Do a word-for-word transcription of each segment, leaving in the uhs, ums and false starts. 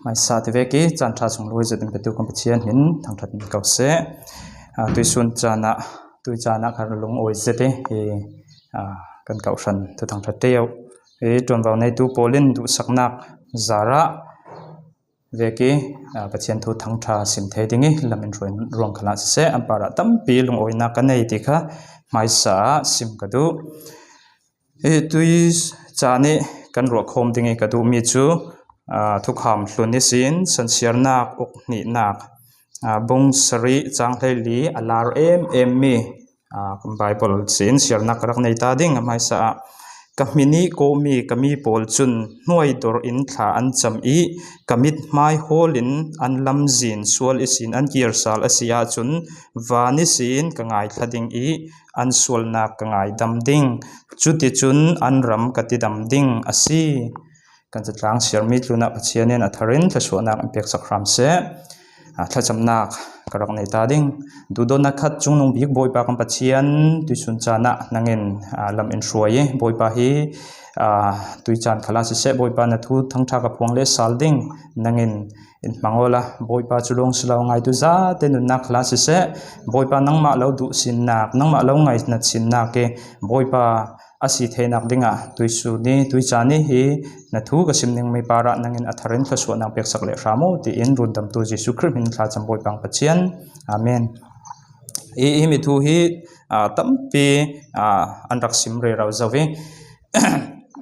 Hmaisa ti vek i, caan ṭha sunglawi zet in petu kan Pathian hmin thangṭhat in ko seh. Aa, tuisun caan ah, tui caan ah kha lungawi zet i, i, aa, kan kohhran thu thangṭhat ṭheu i, ṭuanvo neitu pawl in duhsaknak zarah vek i, aa, Pathian thu thangṭha sim thei ding i lam in hruai ruang khalah siseh, an parah tampi lungawinak ka nei ti kha hmaisa ah sim ka duh. I tui caan i kan ruahkhawm ding i ka duhmi cu, aa, thukham hlun ihsin Sansiarnak uk hnihnak, aa, bung sarih cang hleili a lar em em mi, aa, Baibal sin siarnak ka rak nei ta ding. A hmaisa ah, ka hmin i kawmi ka mi pawl cun hnuai dor in thla an cam i, ka mit hmai hawl in an lamzin sual ihsin an kir sal a si ahcun, van ihsin ka ngaithla ding i, an sualnak ka ngaidam ding. Cuticun an ram ka tidam ding a si. Kan catlang siarmi tlunah Pathian in a thar in thluasuahnak in peksak hram seh. Aa, thlacamnak ka rak nei ta ding. Duhdawtnak khat, Cungnung Bik Bawipa kan Pathian, tuisun caan ah nangin, aa, lam in hruai i, Bawipa hi, aa, tui caan khalah siseh, Bawipa na thu thangṭha ka phuang le sal ding nangin in hmang awla, Bawipa cu lawng si lo, ngaitu zate nunnak khalah siseh, Bawipa nangmah lo duh sinnak, nangmah lo ngainat sinnak i, Bawipa a si theinak dingah tuisun i, tui caan i hi na thu ka sim dingmi parah nangin a thar in thluasuahnak peksak le hram u, tiin rundamtu Jesuh Khrih hmin thlacam Bawipa Pathian. Amen. I, himi thu hi, aa, tampi, aa, an rak sim rero zo i,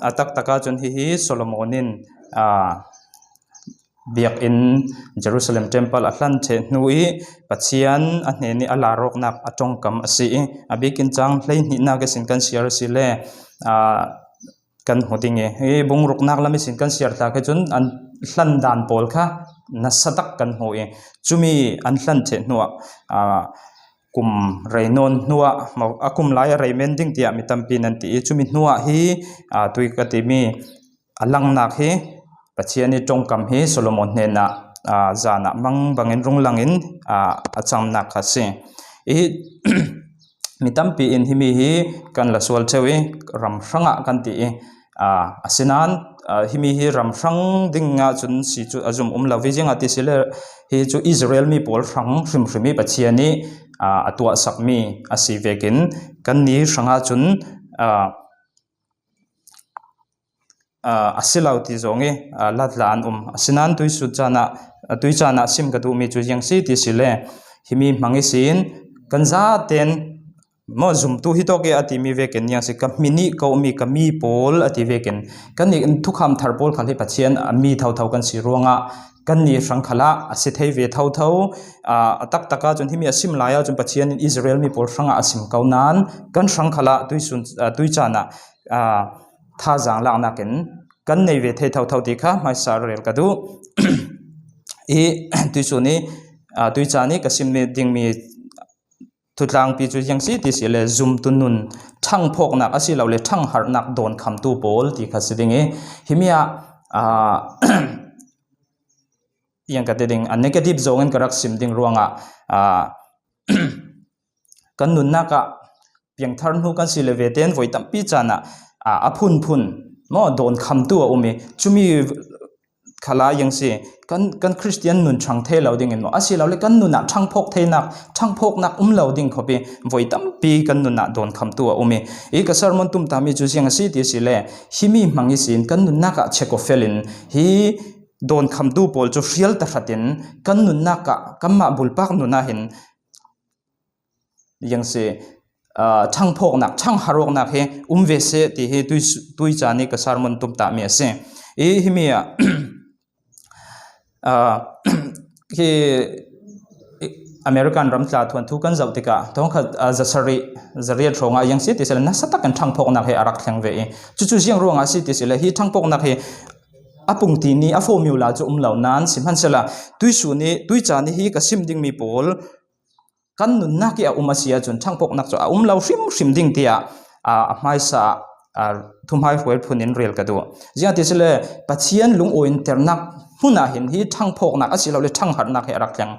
a taktak ahcun hihi Solomon in, aa, biakinn Jerusalem temple a hlan ṭheh hnu i Pathian a hnen i a lar awknak a ṭongkam a si i, a biakinn cang hleihnihnak ihsin kan siar a si le, aa, kan hmu ding i, hi bung ruknak lam ihsin kan siar tla khi cun an hlan dan pawl kha nasa tak kan hmu i, cumi an hlan ṭheh hnuah, aa, kum rei nawn hnuah, mo-, a kum lai a rei men ding tiah mi tampi nan ti i, cumi hnuah hi, aa, tui ka timi a langnak hi Pathian i ṭongkam hi Solomon hnenah, aa, zan ah mang bangin rung langin, aa, a camnak kha si. I, mi tampi in himi hi kan la sual ṭheu i, ram hrangah kan ti i, aa, asinain, aa, himi hi ram hrang ding ahcun si cu a zum um lo i, ziangah ti si le hi cu Israel mi pawl hrang hrimhrim i Pathian i, aa, a tuahsakmi a si vekin kan ni hrang ahcun, aa, aa, a si lo ti zong i, aa, latla an um. Asinain tuisun caan ah, aa, tui caan ah sim ka duhmi cu ziang si ti si le, himi hmang ihsin kan zaten maw zumtu hi tawk i a timi vekin ziang si, ka hmin i komi ka mi pawl a ti vekin kannih thukham thar pawl khal hi Pathian a mi thotho kan si ruangah kannih hrang khalah a si thei ve thotho. Aa, a taktak ahcun himi a sim lai ahcun Pathian in Israel mi pawl hrangah a sim ko nain kan hrang khalah tuisun, aa, tui caan ah, aa, thazaang laknak in kan nei ve thei thotho ti kha hmaisa rel ka duh. I tuisun i, aa, tui caan i ka sim dingmi thutlangpi cu ziang si ti si le, zumtu nun, ṭhangphawknak a si lo le ṭhangharhnak dawnkhamtu pawl ti kha si ding i, himi ah, aa, ziang ka ti ding, a negative zong in ka rak sim ding ruangah, aa, kan nunnak ah piangthar hnu kan si le vetein voi tampi caan ah, aa, a phunphun maw dawnkhamtu a um i, cumi khalah ziang si, kan, kan Khristian nun ṭhang thei lo ding in maw, a si lo le kan nun ah ṭhangphawk theinak, ṭhangphawknak um lo ding khawp i voi tampi kan nun ah dawnkhamtu a um i, i ka sermon tumtami cu ziang a si ti si le, himi hmang ihsin kan nunnak ah check off fel in hi dawnkhamtu pawl cu hrial tahratin kan nunnak ah kanmah bulpak nun ah hin ziang si, aa, ṭhangphawknak, ṭhangharhawknak hi um ve seh ti hi tui, tui caan i ka sermon tumtami a si. I himi ah, aa, hi American ram tla thuanthu kan zoh tikah thawngkhat, aa, zasarih, zariat hrawngah ziang si ti si le nasa takin ṭhangphawknak hi a rak thleng ve i, cucu ziang ruangah si ti si le hi ṭhangphawknak hi a pungti ni a formula cu um lo nain, sihmanhsehlaw tuisun i, tui caan i hi ka sim dingmi pawl kan nunnak i a um a si ahcun ṭhangphawknak cu a um lo hrimhrim ding tiah, aa, a hmaisa, aa, thuhmaihruai phun in rel ka duh. Ziangah ti si le Pathian lungawi in ternak hmun ah hin hi ṭhangphawknak a si lo le ṭhangharhnak hi a rak thleng.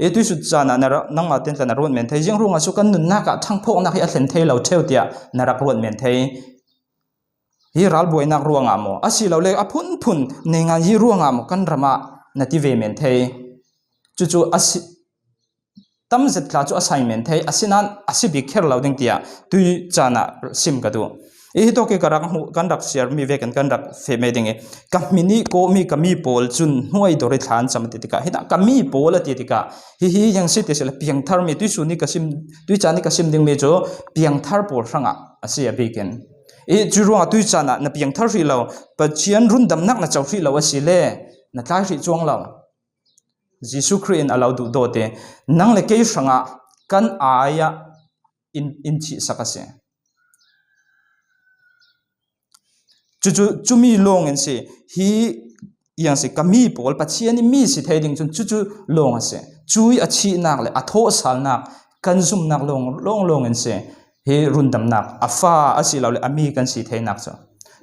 I tuisun caan ah na ra-, nangmah tein tla na ruat men thei. Ziang ruangah cu kan nunnak ah ṭhangphawknak hi a thlen thei lo ṭheu tiah na rak ruat men thei. Hi ralbuainak ruangah maw, a si lo le a phunphun nei ngai hi ruangah maw, kan ram ah na ti ve men thei. Cucu a si, tam zet tla cu a sai men thei, asinain a si bik kher lo ding tiah tui caan ah sim ka duh. I hi tawk i ka rak hmuh, kan rak siarmi vekin kan rak feh mai ding i, ka hmin i kawhmi ka mi pawl cun hnuai dor i thla an cam a ti tikah, hi dah ka mi pawl a ti tikah, hihi ziang si ti si le piangtharmi, tuihsun i ka sim, tui caan i ka sim dingmi cu piangthar pawl hrangah a si a bikin. I cu ruangah tui caan ah na piangthar hrih lo, Pathian rundamnak na co hrih lo a si le na tlai hrih cuang lo. Jesuh Khrih in a lo duhdawt i nang le kei hrangah kan ai ah in, in thihsak a si. Cucu, cumi lawng in si, hi ziang si, ka mi pawl, Pathian i mi si thei ding cun cucu lawng a si. Cui a thihnak le a thawhsalnak kan zumnak lawng, lawng, lawng in si. Hi rundamnak, a fa a si lo le a mi kan si theinak cu.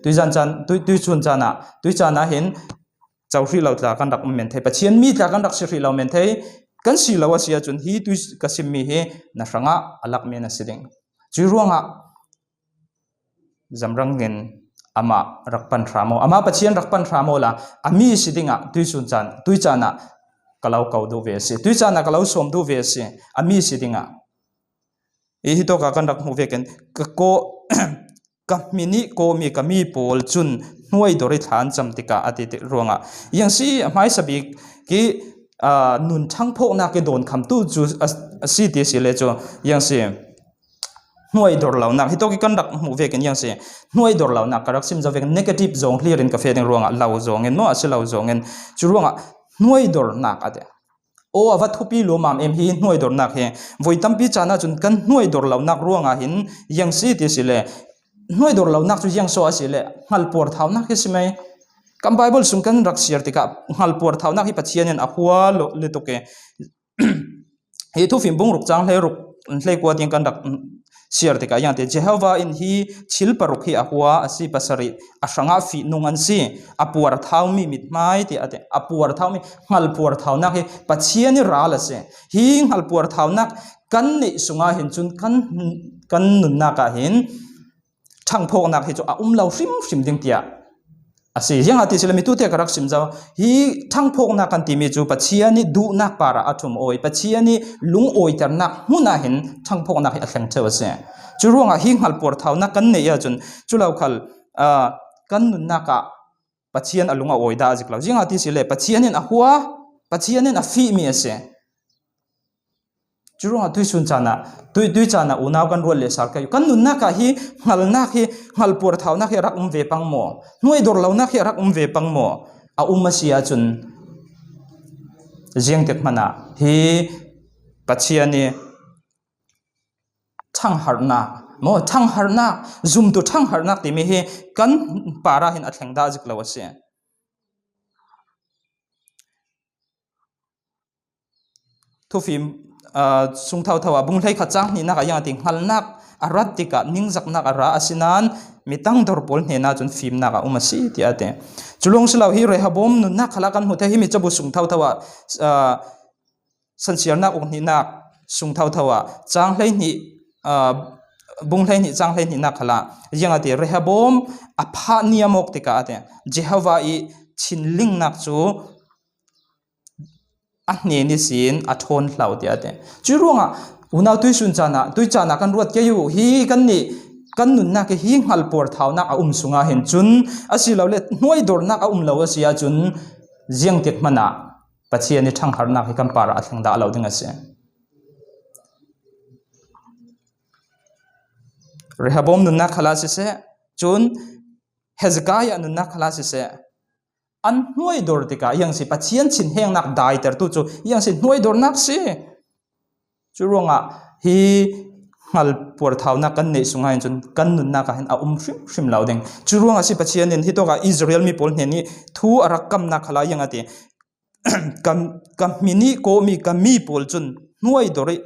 Tuizan caan, tui, tuihsun caan ah, tui caan ah hin co hrih lo tla kan rak um men thei, Pathian mi tla kan rak si hrih lo men thei, kan si lo a si ahcun hi tui ka simmi hi na hrangah a lak men a si ding. Cui ruangah Zamrang in amah rak pan hram aw, amah Pathian rak pan hram aw la, a mi si dingah tuihsun caan, tui caan ah ka lo ko duh ve a si, tui caan ah ka lo sawm duh ve a si, a mi si dingah. I hi tawk ah kan rak hmuh vekin ka kaw, ka hmin i kawhmi ka mi pawl cun hnuai dor i thla an cam tikah a ti ruangah, ziang si a hmaisa bik i, aa, nun ṭhangphawknak i dawnkhamtu cu a, a si ti si le cu, ziang si hnuai dor lonak, hi tawk i kan rak hmuh vekin ziang si hnuai dor lonak ka rak sim zo vekin negative zawng hlir in ka feh ding ruangah lo zawng in maw, a si lo zawng in, cu ruangah hnuai dornak a ti. Aw, a va thupi lawmmam em hi hnuai dornak hi. Voi tampi caan ahcun kan hnuai dor lonak ruangah hin ziang si ti si le, hnuai dor lonak cu ziang so a si le, hngalpuar thaunak hi si mai. Kan Bible sung kan rak siar tikah hngalpuar thaunak hi Pathian in a hua lo, lutuk i. Hi Thufim bung ruk cang hlei ruk, hlei kua tiang kan rak siar tikah ziang ti, Jehovah in hi thil paruk hi a hua a si, pasarih a hrangah fihnung an si, a puar thaumi mithmai tiah a ti. A puar thaumi, hngalpuar thaunak hi Pathian i ral a si. Hi hngalpuar thaunak kan neih sungah hin cun kan, kan nunnak ah hin ṭhangphawknak hi cu a um lo hrimhrim ding tiah a si. Ziangah ti si le, mi tute ka rak sim zo. Hi ṭhangphawknak kan timi cu Pathian i duhnak parah a ṭhum aw i, Pathian i lungawiternak hmun ah hin ṭhangphawknak hi a thleng ṭheu a si. Cu ruangah hi hngalpuar thaunak kan neih ahcun cu lo khal, aa, kan nunnak ah Pathian a lung a awi dah a zik lo. Ziangah ti si le, Pathian in a hua, Pathian in a fihmi a si. Cu ruangah tuihsun caan ah, tui, tui caan ah unau kan ruat le sal kai. Kan nunnak ah hi hngalnak hi, hngalpuar thaunak hi a rak um ve pang maw? Hnuai dor lonak hi a rak um ve pang maw? A um a si ahcun ziangtik hmanh ah hi Pathian i ṭhangharnak maw, ṭhangharnak, zumtu ṭhangharnak timi hi kan parah hin a thleng dah zik lo a si. Thufim, aa, sung thotho ah, bung hleikhat cang hnihnak ah ziang a ti, hngalnak a rat tikah ningzaknak a ra a si nain, mi tangdor pawl hnenah cun fimnak a um a si, tiah a ti. Cu lawng si lo, hi Rehoboam nunnak khalah kan hmuh theih, himi cabu sung thotho ah, aa, Sansiarnak uk hnihnak sung thotho ah, cang hleihnih, aa, bung hleihnih cang hleihnihnak khalah ziang a ti, Rehoboam a phah niam awk tikah a ti, Jehovah i thinlingnak cu a hnen ihsin a ṭhawn hlo, tiah a ti. Cu ruangah unau tuihsun caan ah, tui caan ah kan ruat kei uh, hi kannih kan nunnak i hi hngalpuar thaunak a um sungah hin cun, asilole hnuai dornak a um lo a si ahcun, ziangtik hmanh ah Pathian i ṭhangharnak hi kan parah a thleng dah lo ding a si. Rehoboam nunnak khalah siseh, cun Hezekiah nunnak khalah siseh, an hnuai dor tikah ziang si, Pathian thinhengnak daitertu cu ziang si, hnuai dornak si. Cu ruangah hi hngalpuar thaunak kan neih sungah hin cun kan nunnak ah hin a um hrimhrim lo ding. Cu ruangah si Pathian in hitawk ah Israel mi pawl hnen i thu a rak kamnak khalah ziang a ti, ka, ka hmin i kawhmi ka mi pawl cun hnuai dor i,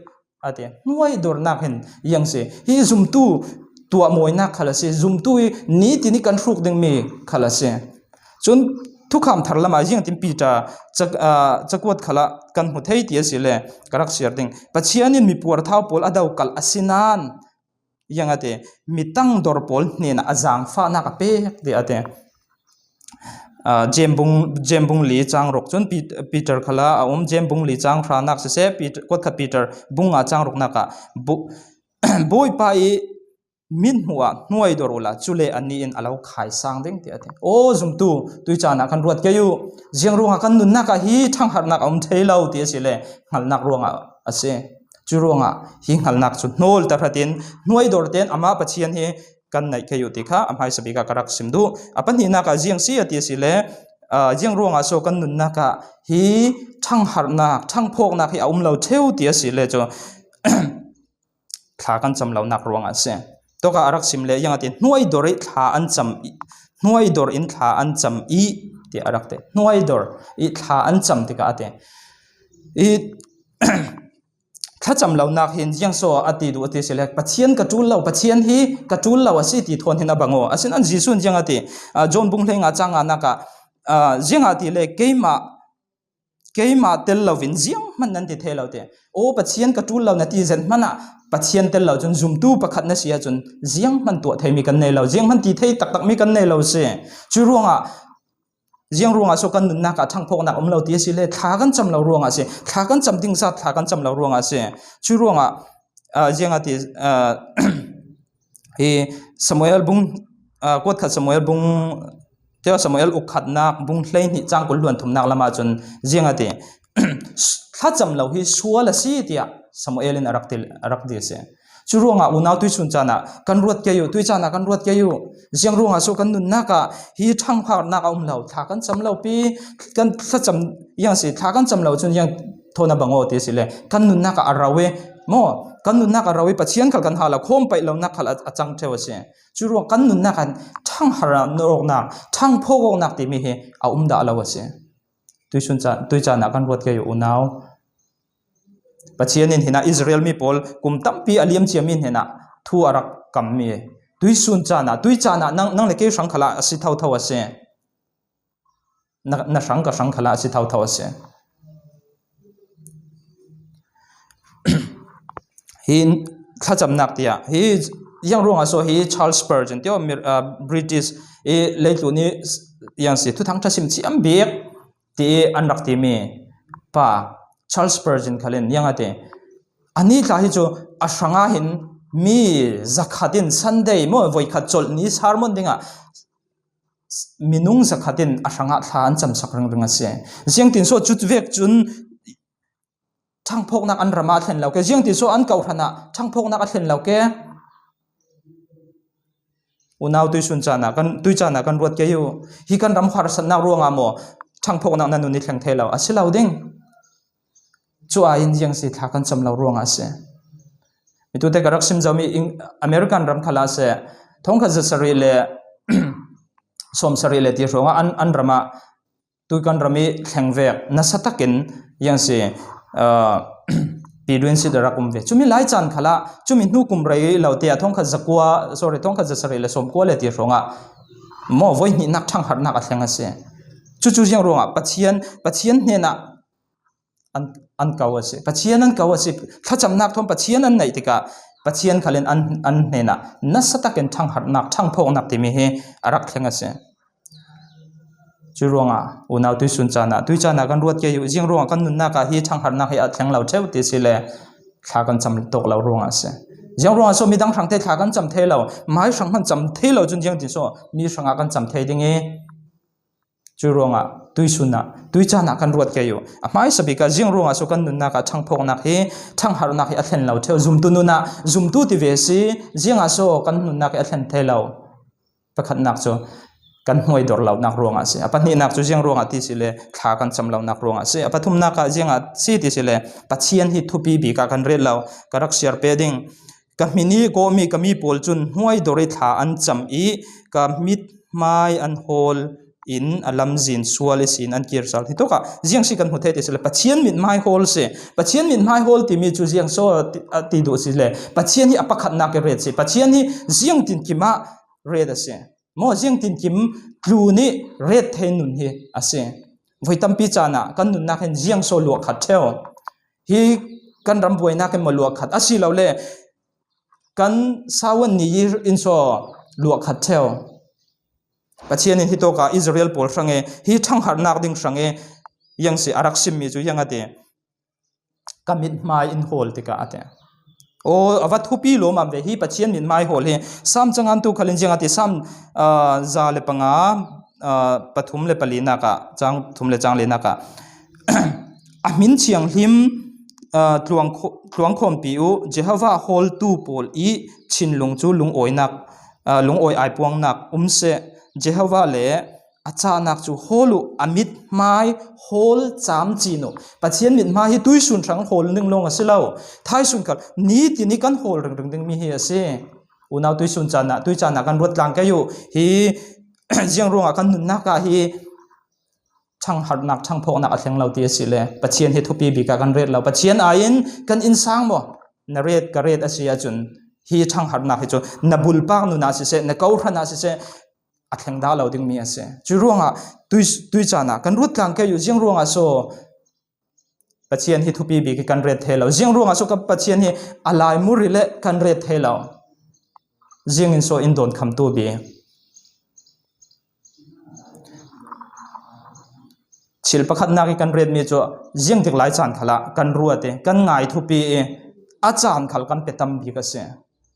a ti. Hnuai dornak hin ziang si. Hi zumtu tuahmawinak khal a si. Zumtu i nitin i kan hruk dingmi khal a si. Cun thukham thar lamah ziangtin Peter ca-, aa, cakuat khalah kan hmu thei ti a si le ka rak siar ding. Pathian in mi puarthau pawl a dokalh a si nain, ziang a ti, mi tangdor pawl hnenah a zaangfahnak a pek, tiah a ti. Aa, James bung, James bung li chang ruk cun Pet-, Peter khala a um, James bung li chang hranak siseh, Peter, kuatkhat Peter bung nga chang ruknak ah bu-, Bawipa i mithmuh ah hnuaidor uhla, cule anih in a lo khaisang ding, tiah a ti. Aw zumtu, tui caan ah kan ruat kei uh. Ziang ruangah kan nunnak ah hi ṭhangharnak a um thei lo ti a si le, hngalnak ruangah a si. Cu ruangah hi hngalnak cu hnawl tahratin hnuaidor tein amah Pathian hi kan naih kei uh ti kha a hmaisa bik ah ka rak sim duh. A pahnihnak ah ziang si a ti a si le, aa, ziang ruangah so kan nunnak ah hi ṭhangharnak, ṭhangphawknak hi a um lo theu ti a si le cu, thla kan cam lonak ruangah a si. Tawkah a rak sim le, ziang a ti, hnuaidor i thla an cam i, hnuaidor in thla an cam i, tiah a rak ti. Hnuaidor i thla an cam tikah a ti. I thlacam lonak hin ziang so a ti duh a ti si le, Pathian ka ṭul lo, Pathian hi ka ṭul lo a si ti thawn hin a bang aw. Asinain Jesuh in ziang a ti, aa, John bung hleinga cang nganak ah, aa, ziang a ti le, keimah, keimah tel lo in zianghman nan ti thei lo ti. Aw, Pathian ka ṭul lo na ti zet hmanh ah Pathian tel lo cun zumtu pakhat na si ahcun zianghman tuah theimi kan nei lo, zianghman ti thei taktakmi kan nei lo si. Cu ruangah ziang ruangah so kan nunnak ah ṭhangphawknak um lo ti a si le, thla kan cam lo ruangah a si. Thla kan cam ding zat thla kan cam lo ruangah a si. Cu ruangah, aa, ziang a ti, aa, hi Samuel bung, aa, kuatkhat Samuel bung, tiah Samuel uk khatnak bung hleihnih cang kul luan thumnak lamah cun ziang a ti, thlacam lo hi sual a si tiah Samuel in a rak ti, a rak ti a si. Cu ruangah unau tuisun caan ah kan ruat kei uh, tui caan ah kan ruat kei uh. Ziang ruangah so kan nunnak ah hi ṭhangharnak a um lo, thla kan cam lo pi, kan thlacam, ziang si, thla kan cam lo cun ziang thawn a bang aw ti a si le, kan nunnak ah a ro i, maw, kan nunnak a ro i Pathian khal kan hal lo, khawm paih lonak khal a, a cang ṭheu a si. Cu ruang kan nunnak ah ṭhanghar awknak, ṭhangphawk awknak timi hi a um dah lo a si. Tuisun ca-, tui caan ah kan ruat kei uh unau. Pathian in hinah Israel mi pawl kum tampi a liamcia mi hnenah thu a rak kammi. Tuisun caan ah, tui caan ah nang, nang le kei hrang khalah a si thotho a si. Na, na hrang ka hrang khalah a si thotho a si. Hi thlacamnak tiah, hi ziang ruangah so hi Charles Spurgeon tiah Mir-, aa, British i leitlun i ziang si, thuthang ṭha sim thiam bik ti i an rak timi pa Charles Spurgeon khal in ziang a ti. Anih tla hi cu a hrangah hin mi zakhat in Sunday maw, voikhat colh ni sermon dingah minung zakhat in a hrangah thla an camsak ringring a si. Ziangtin so cu vek cun ṭhangphawknak an ram ah a thlen lo ke. Ziangtin so an kawhhran ah ṭhangphawknak a thlen lo ke. Unau tuisun caan ah kan, tui caan ah kan ruat kei uh. Hi kan ram harsatnak ruangah maw ṭhangphawknak na nun i thleng thei lo? A si lo ding. Cu ah in ziang si, thla kan cam lo ruangah a si. Mitute ka rak sim zomi Eng-, American ram khalah a si, thongkhat zasarih le sawmsarih le ti hrawngah an, an ram ah tui kan ram i thleng vek nasa takin ziang si, aa, pidwin sit a rak um ve. Cumi lai caan khalah, cumi hnu kum rei lo te ah thongkhat zakua, sorry, thongkhat zasarih le sawmkua le ti hrawngah maw voihnihnak ṭhangharnak a thleng a si. Cucu ziang ruangah Pathian, Pathian hnenah an, an ko a si. Pathian an ko a si. Thlacamnak thawn Pathian an neih tikah Pathian khal in an, an hnenah nasa takin ṭhangharnak, ṭhangphawknak timi hi a rak thleng a si. Cu ruangah unau tuisun caan ah, tui caan ah kan ruat kei uh. Ziang ruangah kan nunnak ah hi ṭhangharnak hi a thleng lo ṭheu ti si le, thla kan cam tawk lo ruangah a si. Ziang ruangah so midang hrang te thla kan cam thei lo, mai hrang hman cam thei lo cun ziangtin so mi hrangah kan cam thei ding i, cu ruangah tuisun ah, tui caan ah kan ruat kei uh. A hmaisa bik ah ziang ruangah so kan nunnak ah ṭhangphawknak hi, ṭhangharnak hi a thlen lo ṭheu. Zumtu nun ah zumtu ti ve si, ziangah so kan nunnak hi a thlen thei lo. Pakhatnak cu kan hnuaidor lonak ruangah a si. A pahnihnak cu ziang ruangah ti si le, thla kan cam lonak ruangah a si. A pathumnak ah ziangah si ti si le, Pathian hi thupi bik ah kan ret lo. Ka rak siar pe ding. Ka hmin i kawhmi ka mi pawl cun hnuaidor i thla an cam i, ka mithmai an hawl in a lamzin sual ihsin an kir sal. Hi tawkah ziang si kan hmu thei ti si le, Pathian mithmai hawl si. Pathian mithmai hawl timi cu ziang so a ti, a ti duh si le, Pathian hi a pakhatnak i ret si. Pathian hi ziangtin kim ah ret a si. Maw, ziangtin kim tlun i ret thei nun hi a si. Voi tampi caan ah kan nunnak hin ziang so luah khat ṭheu. Hi kan ram buainak in maw luah khat a si lo le, kan sawan ni in so luah khat ṭheu. Pathian in hi tawka Israel pawl hrange, hi thangharhnak ding hrange, ziang si a rak simmi cu ziang a ti. Ka mithmai in hawl tikah a ti. Aw, a va thupi lawmam ve hi Pathian mithmai hawl hi. Sam cangan tu khalin ziang a ti, Sam, aa, za le panga, aa, pathum le palinak ah, cang thum le cang linak ah, a hmin thianghlim, aa, tluang kho-, tluang khawmpi uh, Jehovah hawltu pawl i thinlung cu lungawinak, aa, lungawi aipuangnak um seh. Jehovah le a cahnak cu hawl uh, a mithmai hawl camcin uh. Pathian mithmai hi tuisun hrang hawl ning lawng a si lo. Thaisun khal nitin i kan hawl ringring dingmi hi a si. Unau tuisun caan ah, tui caan ah kan ruat tlang kei uh. Hi ziang ruangah kan nunnak ah hi thangharhnak, thangphawknak a thleng lo ti a si le, Pathian hi thupi bik ah kan ret lo. Pathian aiin kan innsang maw? Na ret, ka ret a si ahcun hi thangharhnak hi cu na bulpak nun ah siseh, na kohran ah siseh, a thleng dah lo dingmi a si. Cu ruangah tui, tui caan ah kan ruat tlang kei uh, ziang ruangah so Pathian hi thupi bik i kan ret thei lo. Ziang ruangah so ka Pathian hi a laimur i le kan ret thei lo. Ziangin so in dawn khamtu bik. Thil pakhatnak i kan retmi cu ziang tik lai caan khalah kan ruat i kan ngai thupi i a caan khal kan pe tam bik a si.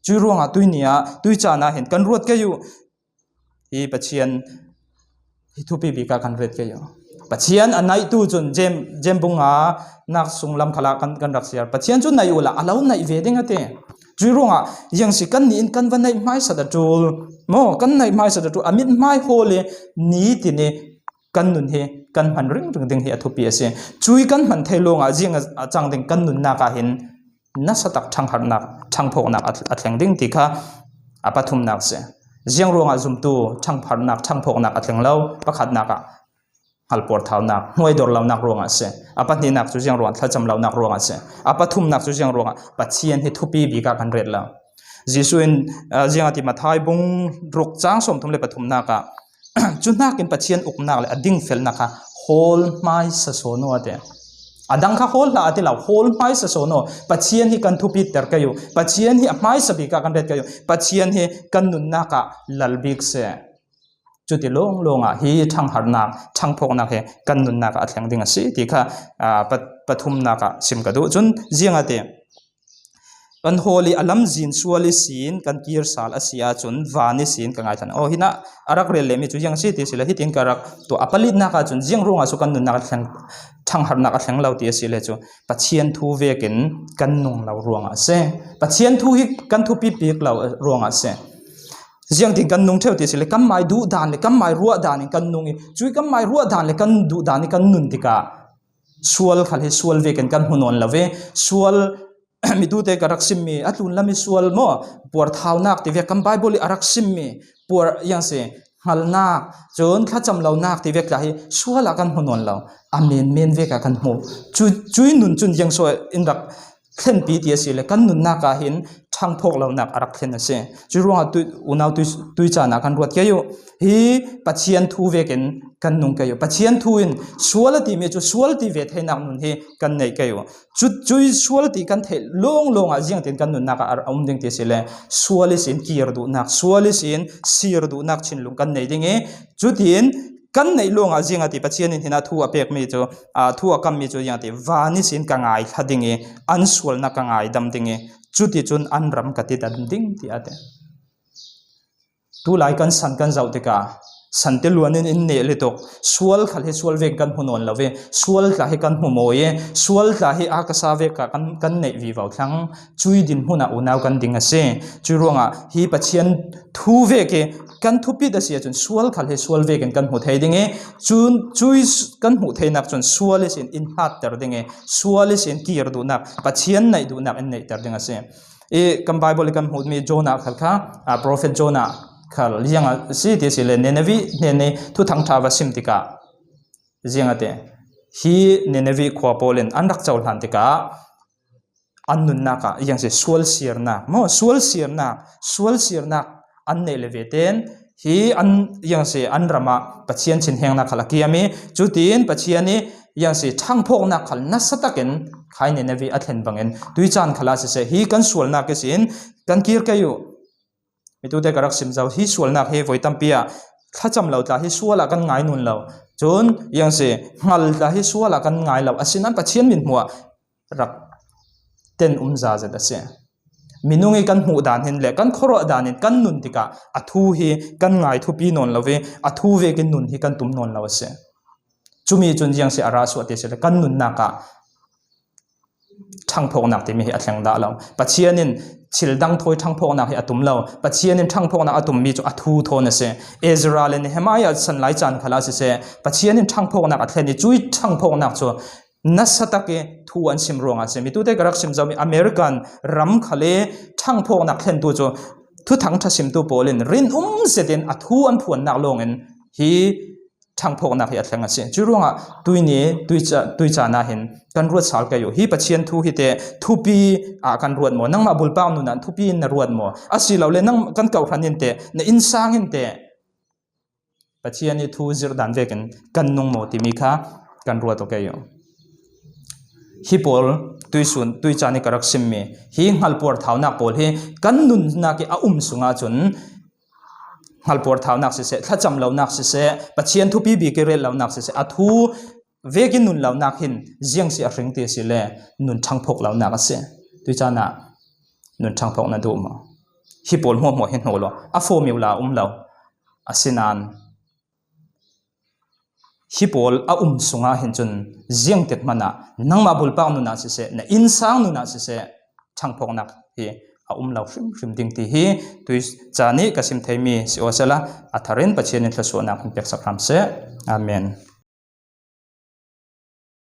Cu ruangah tuini ah, tui caan ah hin kan ruat kei uh. Hi Pathian hi thupi bik ah kan ret kei uh. Pathian a naihtu cun Jem, Jem bunga nak sunglam khalah kan, kan rak siar. Pathian cu naih uhla a lo naih ve ding a ti. Cui ruangah ziang si kan nih in kan va naih hmaisat a ṭul. Maw, kan naih hmaisat a ṭul. A mithmai hawl i nitin i kan nun hi kan hman ringring ding hi a thupi a si. Cui kan hman thei lawngah ziang a, a cang ding kan nunnak ah hin nasa tak ṭhangharhnak, ṭhangphawknak a, a thleng ding ti kha a pathumnak si. Ziang ruangah zumtu ṭhangharhnak, ṭhangphawknak a thleng lo, pakhatnak ah hngalpuar thaunak, hnuaidor lonak ruangah si. A pahnihnak cu ziang ruangah thlacam lonak ruangah si. A pathumnak cu ziang ruangah Pathian hi thupi bik ah kan ret lo. Jesuh in, aa, ziang a ti, Matthai bung ruk cang sawmthum le pathumnak ah, cu hnakin Pathian uknak le a dingfelnak kha hawl hmaisa sawn aw a ti. A dang kha hawl hlah a ti lo, hawl hmaisa sawn aw. Pathian hi kan thupiter kei uh. Pathian hi a hmaisa bik ah kan ret kei uh. Pathian hi kan nunnak ah lal bik seh. Cuti lawnglawng ah hi ṭhangharhnak, ṭhangphawknak hi kan nunnak ah a thleng ding a si ti kha, aa, pa-, pathumnak ah sim ka duh. Cun ziang a ti, kan hawl i a lamzin sual ihsin kan kir sal a si ahcun van ihsin ka ngaithlan. Aw, hinah a rak rel lehmi cu ziang si ti si le, hitin ka rak tuah. A palitnak ahcun ziang ruangah cu kan nunnak a thleng, ṭhangharhnak a thleng lo ti a si le cu Pathian thu vekin kan nung lo ruangah a si. Pathian thu hi kan thupi bik lo ruangah a si. Ziangtin kan nung ṭheu ti si le, kanmai duh dan le kanmai ruah dan in kan nung i, cui kanmai ruah dan le kan duh dan i kan nun tikah sual khal hi sual vekin kan hmu nawn lo ve. Sual, mitute ka rak simmi a tlunlam i sual maw, puarthaunak ti vek kan Baibal i a rak simmi puar ziang si, hngalnak, cun thlacam lonak ti vek tla hi sual ah kan hmu nawn lo. A menmen vek ah kan hmu. Cu, cui nun cun ziang so in rak thlenpi ti a si le, kan nunnak ah hin ṭhangphawk lonak a rak thlen a si. Cui ruangah tui, unau tui, tui caan ah kan ruat kei uh. Hi Pathian thu vekin kan nung kei uh. Pathian thu in sual a timi cu sual ti ve theinak nun hi kan neih kei uh. Cu, cui sual ti kan theih lawnglawng ah ziangtin kan nunnak ah a um ding ti si le, sual ihsin kir duhnak, sual ihsin sir duhnak thinlung kan nei ding i, cutin kan neih lawngah ziang a ti, Pathian in hinah thu a pekmi cu, aa, thu a kammi cu ziang a ti, van ihsin ka ngaithla ding i, an sualnak ka ngaidam ding i, cuticun an ram ka tidam ding ti a ti. Tulai kan san kan zoh tikah sante luan in in neh lutuk, sual khal hi sual vek kan hmu nawn lo ve, sual tla hi kan hmu mawi e, sual tla hi a ka sa vek ah kan, kan neih vivo thlang, cui dinhmun ah unau kan ding a si. Cui ruangah hi Pathian thu vek i kan thupit a si ahcun sual khal hi sual vekin kan hmu thei ding i, cun cui s-, kan hmuh theinak cun sual ihsin in hlatter ding i, sual ihsin kir duhnak, Pathian naih duhnak in neihter ding a si. I kan Baibal i kan hmuhmi Jonah khal kha, aa, Prophet Jonah khal ziang a si ti si le, Nineveh hnen i thuthang ṭha va sim tikah ziang a ti. Hi Nineveh khua pawl in an rak cohlan tikah an nunnak ah ziang si, sual sirnak maw, sual sirnak, sual sirnak an neih le ve ten hi an ziang si, an ram ah Pathian thinhengnak khal a kiam i, cutin Pathian i ziang si, ṭhangphawknak khal nasa takin khai Nineveh a thlen bangin tui caan khal ah siseh, hi kan sualnak ihsin kan kir kei uh. Mitute ka rak sim zo, hi sualnak hi voi tampi ah thlacam lo tla hi sualah kan ngai nun lo. Cun iang si, hngal tla hi sualah kan ngai lo. Asinain Pathian mithmuh ah rak ten umza zet a si. Minung i kan hmuh dan hin le kan khuaruah dan in kan nun tikah a thu hi kan ngai thupi nawn lo i a thu vekin nun hi kan tum nawn lo a si. Cumi cun ziang si a ra suah ti si le kan nunnak ah ṭhangphawknak timi hi a thleng dah lo. Pathian in thil dang thawi ṭhangphawknak hi a tum lo. Pathian in ṭhangphawknak a tummi cu a thu thawn a si. Ezra le Nehemiah san lai caan khalah siseh, Pathian in ṭhangphawknak a thlen i cuih ṭhangphawknak cu nasa tak i thu an sim ruangah a si. Mitute ka rak sim zomi American ram khal i ṭhangphawknak thlentu cu thuthang ṭha simtu pawl in rinum zetin a thu an phuannak lawngin hi ṭhangphawknak hi a thleng a si. Cuih ruangah tuini, tuica, tuica nahin kan ruat sal kei uh. Hi Pathian thu hi te thupi ah kan ruat maw? Nangmah bulpak nun ah thupi in na ruat maw? Asilole nang kan kohhran in te, na innsang in te Pathian i thu zirh dan vekin kan nung maw timi kha kan ruat aw kei uh. Hi pawl tuisun, tuica ni ka rak simmi hi hngalpuar thaunak pawl hi kan nunnak i a um sungah cun hngalpuar thaunak siseh, thlacam lonak siseh, Pathian thupi bik i relh lonak siseh, a thu vekin nun lonak hin ziang si a hring ti si le nun ṭhangphawk lonak a si. Tuica na nun ṭhangphawk na duh maw? Hi pawl hmuahhmuah hi hnu law, a fawm uh la a um lo. Asinain hi pawl a um sungah hin cun ziangtik hmanah nangmah bulpak nun ah siseh, na innsang nun ah siseh, ṭhangphawknak hi a um lo hrimhrim ding ti hi tuica nih ka sim theimi si aw sehla, a tharin Pathian in thluasuahnak in peksak hram seh. Amen.